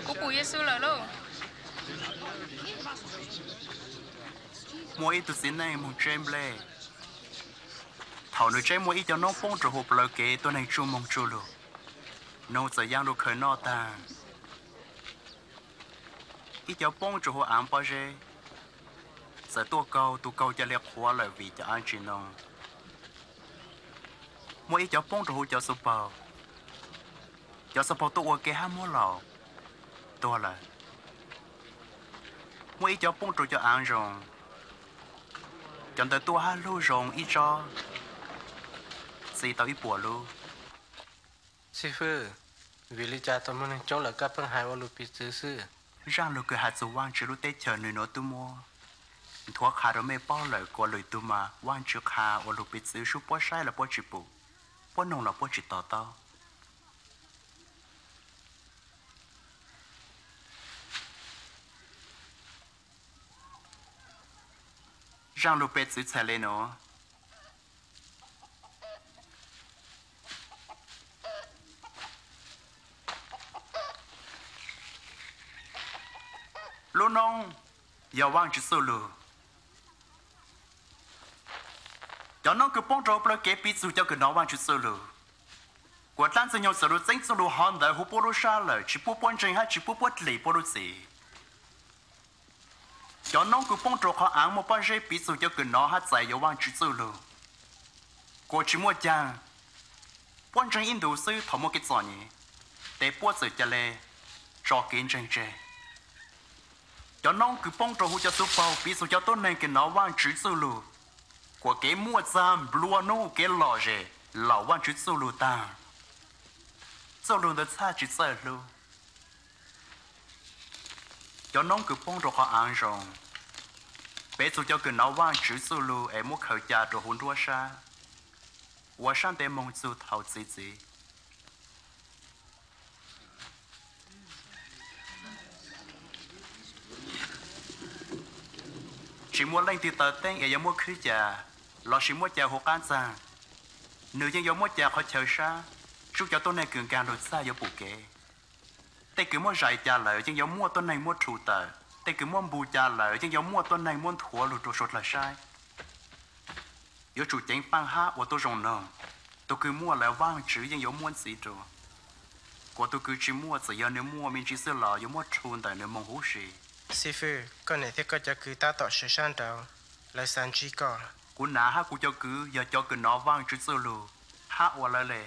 Kuv pum Yexus lawm lauj. Muaj ib tug txiv neej moog tseb nplej. Thaum nws tseb muaj ib cov noob poob rua huv plawv kev tuab neeg tsuj moog tsuj lug. Noog txawm yaa lug khaws noj taag. Ib cov poob rua huv aav pob zeb, txawm tuaj kaug, tug kaug ca le qhuav lawm vim cov aav tsi noog. Muaj ib cov poob rua huv cov xuv paug, cov xuv paug tuaj ua ke hab muab laum, tuag lawm. Muaj ib cov poob rua cov aav zoo, cov ntawd tuaj hab hlub zoo ib tsob, txi tau ib puas lub. Xib fwb, vim li cas tau muaj neeg coob lawm koj pheej has ua lug piv txwv xwb? Zaaj lug kws has txug Vaajtswv lub teb chaws nwg nuav tub muab nthuav qha rua mej paub lawm kuas lwm tug mas Vaajtswv qha ua lug piv txwv sub puab saib los puab tsi pum, puab noog los puab tsi to taub. Zaaj lug piv txwv txhais le nuav. Lub noob yog Vaajtswv txuj lug. Cov noob kws poob rua huv plawv kev piv txug cov kws nov Vaajtswv txuj lug. Kuas dlaab Ntxwg Nyoog txawm lug txeeb txuj lug hov ntawd huv puab lub sab lawm, tsi pub puab ntseeg hab tsi pub puab dlim puab lub txim. Cov noob kws poob rua qhov aav muaj pob zeb piv txug cov kws nov hab txais yuav Vaajtswv txuj lug. Kuas tsi muaj caag, puab ntseeg ib ntus xwb thaum muaj kev txom nyem, tes puab txawm ca le tso kev ntseeg tseg. Cov noob kws poob rua huv cov xuv paug piv txug cov tuab neeg kws nov Vaajtswv txuj lug. Kuas kev muaj txag nplua nuj, kev lom zem laum Vaajtswv txuj lug taag. Txuj lug ntawd txhaj tsi txawj hlub. Cov noob kws poob rua qhov aav zoo, piv txug cov kws nov Vaajtswv txuj lug es muab khaws ca rua huv nruab sab, ua sab ntev moog txug thaum txi txiv. Tsi muaj leej twg taws teeb es yuav muab khwb ca lossis muab ca huv qaab txaag. Nwg yeej yuav muab ca qhov chaw sab, tsub cov tuab neeg kws nkaag lug txhaj yuav pum kev. Tej kws muab zais ca lawm yeej yuav muaj tuab neeg muab rhu tawm, tej kws muab npu ca lawm yeej yuav muaj tuab neeg muab nthuav lug rua suav dlawg saib. Yuav tsum ceev paaj hab ua tuab zoo noog. Tug kws muaj lawm Vaajtswv yeej yuav muab ntxiv rua. Kuas tug kws tsi muaj txawm yog nwg muaj me ntsis xwb los yuav muab rhu ntawm nwg moog huv si. Xib fwb, koj niam thiab koj cov kwv tab tom sawv sab nraud, lawv xav ntsib koj. Kuv nam hab kuv cov kwv yog cov kws nov Vaajtswv txuj lug hab ua lawv le.